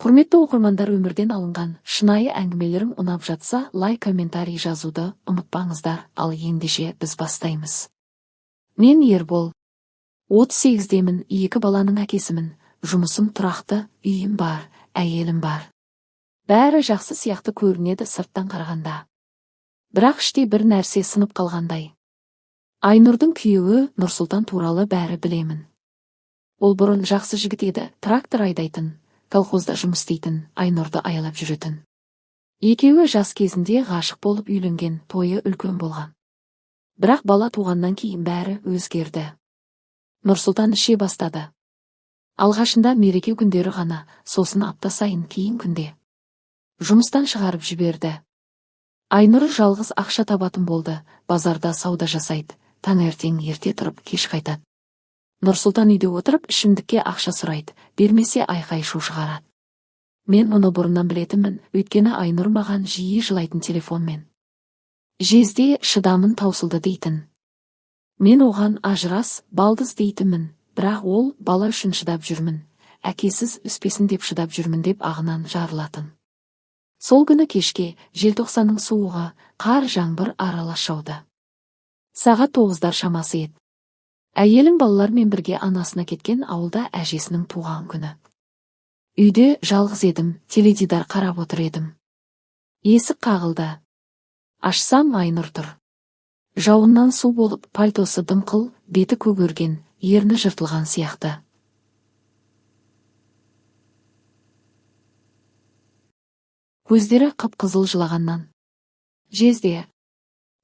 Құрметті оқырмандар, өмірден алынған шынайы әңгімелерім ұнап жатса, лайк, комментарий жазуды ұмытпаңыздар. Ал ендеше біз бастаймыз. Мен Ербол. 38-демін, екі баланың әкесімін. Жұмысым тұрақты, үйім бар, әйелім бар. Бәрі жақсы сияқты көрінеді сырттан қарағанда. Бірақ іште бір нәрсе сынып қалғандай. Айнұрдың күйеуі Нұрсұлтан туралы бәрі білемін. Ол бұрын жақсы жігіт еді, трактор айдайтын, колхозда жұмыс істейтін, Айнұрды аялап жүретін. Екеуі жас кезінде ғашық болып үйленген, тойы үлкен болған. Бірақ бала туғаннан кейін бәрі өзгерді. Нұрсұлтан іше бастады. Алғашында мереке күндері ғана, сосын апта сайын, кейін күнде. Жұмыстан шығарып жіберді. Айнұр жалғыз ақша табатын болды, базарда сауда жасайды, таңертең ерте тұрып кеш қайтады. Нұрсұлтан үйде отырып ішімдікке ақша сұрайды, бермесе айқай-шу шығарады. Мен мұны бұрыннан білетінмін, өйткені Айнұр маған жиі жылайтын телефонмен. Жезде, шыдамын таусылды дейтін. Мен оған ажырас, балдыз дейтінмін, бірақ ол бала үшін шыдап жүрмін, әкесіз өспесін деп шыдап жүрмін деп ағынан жарылатын. Сол күні кешке желтоқсанның суығы, қар жаңбыр аралас жауды. Сағат 9-дар шамасы еді. Әйелім балалармен бірге анасына кеткен, ауылда әжесінің туған күні. Үйде жалғыз едім, теледидар қарап отыр едім. Есік қағылды. Ашсам, Айнұр тұр. Жауыннан су болып, пальтосы дымқыл, беті көгерген, ерні жыртылған сияқты. Көздері қып-қызыл жылағаннан. Жезде.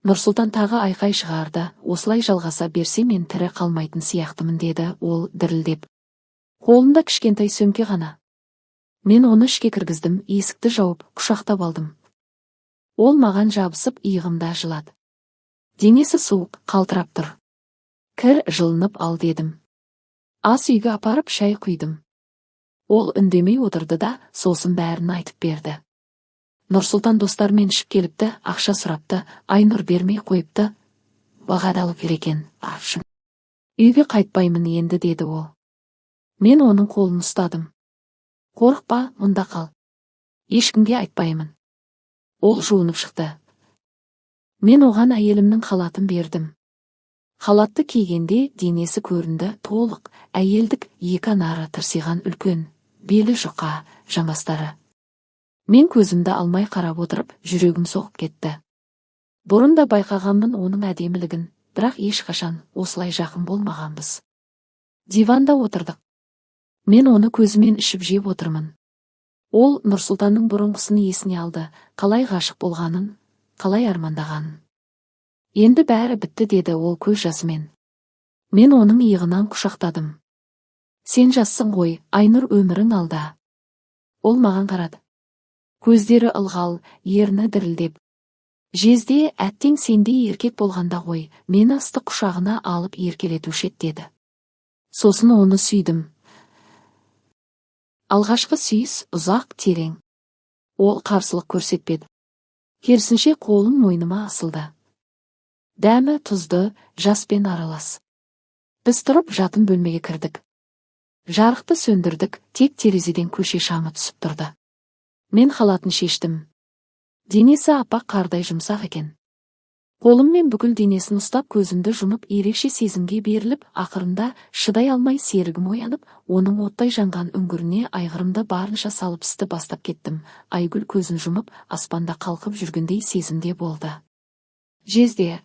Нұрсұлтан тағы айқай шығарды, осылай жалғаса берсе мен тірі қалмайтын сияқтымын деді ол дірілдеп. Қолында кішкентай сөмке ғана. Мен оны ішке кіргіздім, есікті жауып, құшақтап алдым. Ол маған жабысып, иығымда жылады. Денесі суық, қалтырап тұр. Кір, жылынып ал дедім. Ас үйге апарып шай құйдым. Ол үндемей отырды да, сосын бәрін айтып берді. Нұрсұлтан достарымен ішіп келіпті, ақша сұрапты, Айнұр бермей қойыпты, баға алып екен, аршын. Үйге қайтпаймын енді деді ол. Мен оның қолын ұстадым. Қорықпа, мұнда қал. Ешкімге айтпаймын. Ол жуынып шықты. Мен оған әйелімнің халатын бердім. Халатты кигенде денесі көрінді, толық, әйелдік, екі анары тырсиған үлкен, белі жұқа, жамбастары. Мен көзімді алмай қарап отырып, жүрегім соғып кетті. Бұрын да байқағанмын оның әдемілігін, бірақ ешқашан осылай жақын болмағанбыз. Диванда отырдық. Мен оны көзімен ішіп жеп отырмын. Ол Нұрсұлтанның бұрынғысын есіне алды, қалай ғашық болғанын, қалай армандағанын. Енді бәрі бітті деді ол көз жасымен. Мен оның иығынан құшақтадым. Сен жассың ғой, Айнұр, өмірің алда. Ол маған қарады. Көздері ылғал, ерні дірілдеп. Жезде, әттең сендей еркек болғанда ғой, мені ыстық құшағына алып еркелетуші еді деді. Сосын оны сүйдім. Алғашқы сүйіс ұзақ, терең. Ол қарсылық көрсетпеді. Керісінше қолын мойныма асылды. Дәмі тұзды, жаспен аралас. Біз тұрып жатын бөлмеге кірдік. Жарықты сөндірдік, тек терезеден көше шамы түсіп тұрды. Мен халатын шештім. Денесі аппақ қардай жұмсақ екен. Қолыммен бүкіл денесін ұстап, көзімді жұмып, ерекше сезімге беріліп, ақырында шыдай алмай серігім оянып, оның оттай жанған үңгіріне айғырымды барынша салып істі бастап кеттім. Айгүл көзін жұмып, аспанда қалқып жүргендей сезімде болды. Жезде.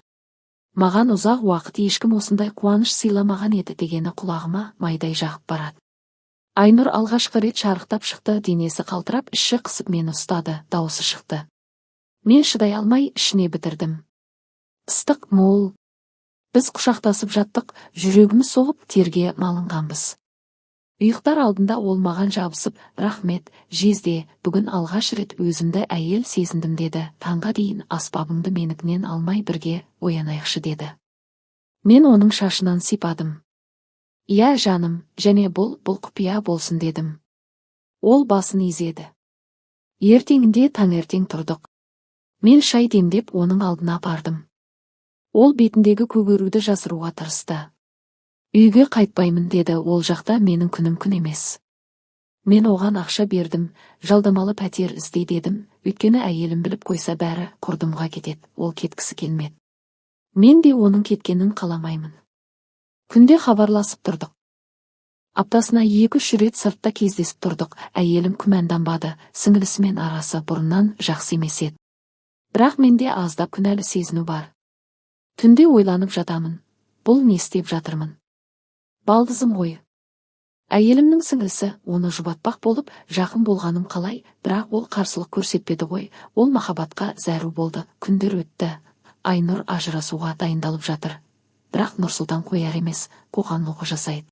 Маған ұзақ уақыт ешкім осындай қуаныш сыйламаған еді дегені құлағыма майдай жағып барады. Айнұр алғашқы рет шарықтап шықты, денесі қалтырап, іші қысып мені ұстады, даусы шықты. Мен шыдай алмай ішіне бітірдім. Ыстық мол. Біз құшақтасып жаттық, жүрегіміз соғып, терге малынғанбыз. Ұйықтар алдында ол маған жабысып, рахмет, жезде, бүгін алғаш рет өзімді әйел сезіндім деді, таңға дейін аспабыңды менікінен алмай бірге оянайықшы деді. Мен оның шашынан сипадым. Иә, жаным, және бұл құпия болсын дедім. Ол басын изеді. Ертеңінде таңертең тұрдық. Мен шай демдеп оның алдына апардым. Ол бетіндегі көгеруді жасыруға тырысты. Үйге қайтпаймын деді, ол жақта менің күнім күн емес. Мен оған ақша бердім, жалдамалы пәтер ізде дедім, өйткені әйелім біліп қойса бәрі құрдымға кетеді, ол кеткісі келмеді. Мен де оның кеткенін қаламаймын. Күнде хабарласып тұрдық. Аптасына 2-3 рет сыртта кездесіп тұрдық, әйелім күмәнданбады, сіңілісімен арасы бұрыннан жақсы емес еді. Бірақ менде аздап күнәлі сезіну бар. Түнде ойланып жатамын, бұл не істеп жатырмын? Балдызым ғой. Әйелімнің сіңлісі оны жұбатпақ болып, жақын болғаным қалай, бірақ ол қарсылық көрсетпеді ғой, ол махаббатқа зәру болды, күндер өтті. Айнұр ажырасуға дайындалып жатыр. Бірақ Нұрсұлтан қояр емес, қоқан-лоқы жасайды.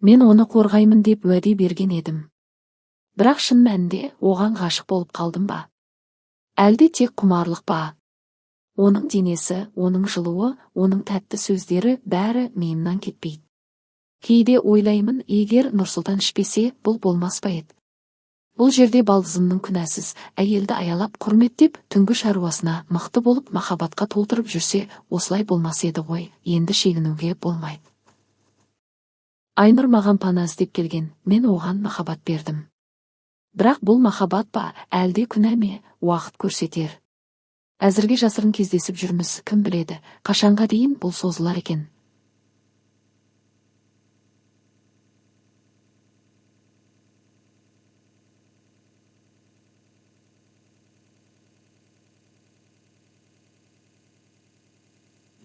Мен оны қорғаймын деп уәде берген едім. Бірақ шын мәнінде оған ғашық болып қалдым ба? Әлде тек құмарлық па? Оның денесі, оның жылуы, оның тәтті сөздері бәрі миымнан кетпейді. Кейде ойлаймын, егер Нұрсұлтан ішпесе, бұл болмас па еді? Бұл жерде балдызымның күнәсіз, әйелді аялап, құрметтеп, түнгі шаруасына мықты болып, махаббатқа толтырып жүрсе, осылай болмас еді ғой, енді шегінуге болмайды. Айнұр маған пана іздеп келген, мен оған махаббат бердім. Бірақ бұл махаббат па, әлде күнә ме, уақыт көрсетер. Әзірге жасырын кездесіп жүрміз, кім біледі, қашанға дейін бұл созылар екен.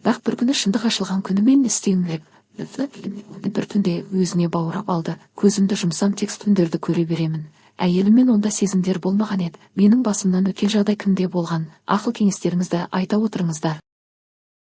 Бірақ бір күні шындық ашылған күні мен не істеуім керек? Бір түнде өзіне баурап алды. Көзімді жұмсам тек түндерді көре беремін. Әйеліммен онда сезімдер болмаған еді. Менің басымнан өткен жағдай кімде болған? Ақыл кеңестеріңізді айта отырыңыздар.